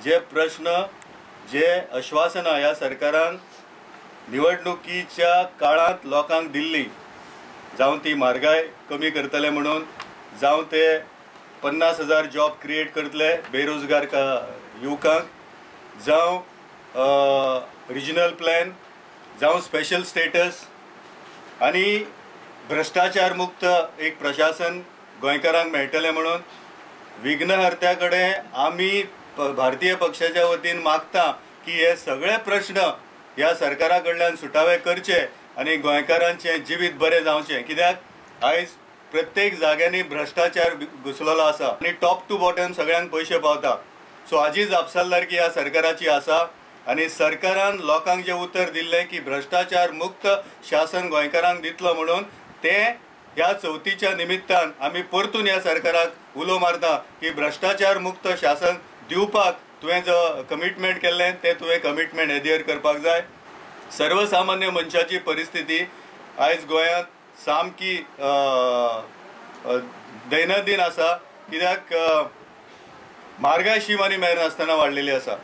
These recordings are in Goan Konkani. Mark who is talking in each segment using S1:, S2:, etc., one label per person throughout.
S1: जे प्रश्न जे आश्वासनां ह्या सरकारान निवडणुकीच्या काळांत लोकांक दिल्ली, जावं ती म्हारगाय कमी करतले म्हणून, जावं ते 50,000 जॉब क्रिएट करतले बेरोजगार युवकांक, जावं रिजनल प्लॅन, जावं स्पेशल स्टेटस आनी भ्रश्टाचार मुक्त एक प्रशासन गोंयकारांक मेळटलें म्हणून विघ्नहर्त्या कडेन आमी भारतीय पक्षाच्या वतीन मागता की हे सगळे प्रश्न ह्या सरकारा कडल्यान सुटावे करचे आनी गोंयकारांचें जिवीत बरें जावचें. कित्याक आयज प्रत्येक जाग्यांनी भ्रश्टाचार घुसलेलो आसा आनी टॉप टू बॉटम सगळ्यांक पयशे पावता. सो हाजी जापसालदारकी ह्या सरकाराची आसा आनी सरकारान लोकांक जें उतर दिल्लें की भ्रश्टाचार मुक्त शासन गोंयकारांक दितलो म्हणून, तें ह्या चवथीच्या निमित्तान आमी परतून ह्या सरकाराक उलो मारता की भ्रश्टाचार मुक्त शासन दिवपाक तुवें जो कमिटमेंट केल्लें तें तुवें कमिटमेंट एडियर करपाक जाय. सर्वसामान्य मनशाची परिस्थिती आयज गोंयांत सामकी दैनंदीन आसा. कित्याक म्हारगाय शीम आनी मेर नासतना वाडलेली आसा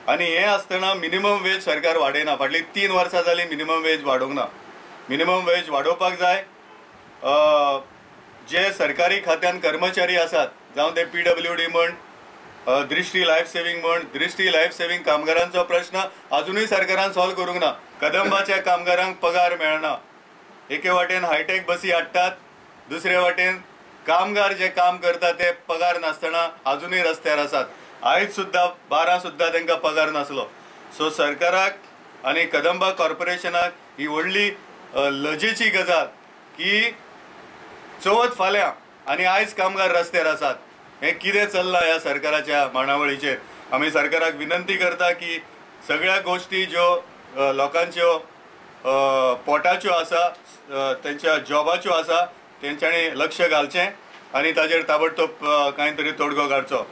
S1: आनी हें आसतना मिनिमम वेज सरकार वाडयना. फाटलीं 3 वर्सां जालीं मिनिमम वेज वाडोवंक ना. मिनिमम वेज वाडोवपाक जाय. जे सरकारी खात्यान कर्मचारी आसात, जावं ते PWD म्हण, दृष्टी लायफ सेविंग म्हण, दृष्टी लायफ सेविंग कामगारांचो प्रश्न अजुनूय सरकारान सॉल्व करूंक ना. कदंबाच्या कामगारांक पगार मेळना. एके वाटेन हायटेक बसी हाडटात, दुसरे वाटेन कामगार जे काम करता ते पगार नासतना अजुनूय रस्त्यार आसात. आयज सुद्दां 12 सुद्दां तांकां पगार नासलो. सो सरकाराक आनी कदंबा कॉर्पोरेशनाक ही व्हडली लजेची गजाल की चवथ फाल्यां आनी आयज कामगार रस्त्यार आसात. हें कितें चल्लां ह्या सरकाराच्या मांडावळीचेर? आमी सरकाराक विनंती करता की सगळ्या गोश्टी ज्यो लोकांच्यो पोटाच्यो आसा, तेंच्या जॉबाच्यो आसा, तेंच्यांनी लक्ष घालचें आनी ताजेर ताबडतोब कांय तरी तोडगो काडचो.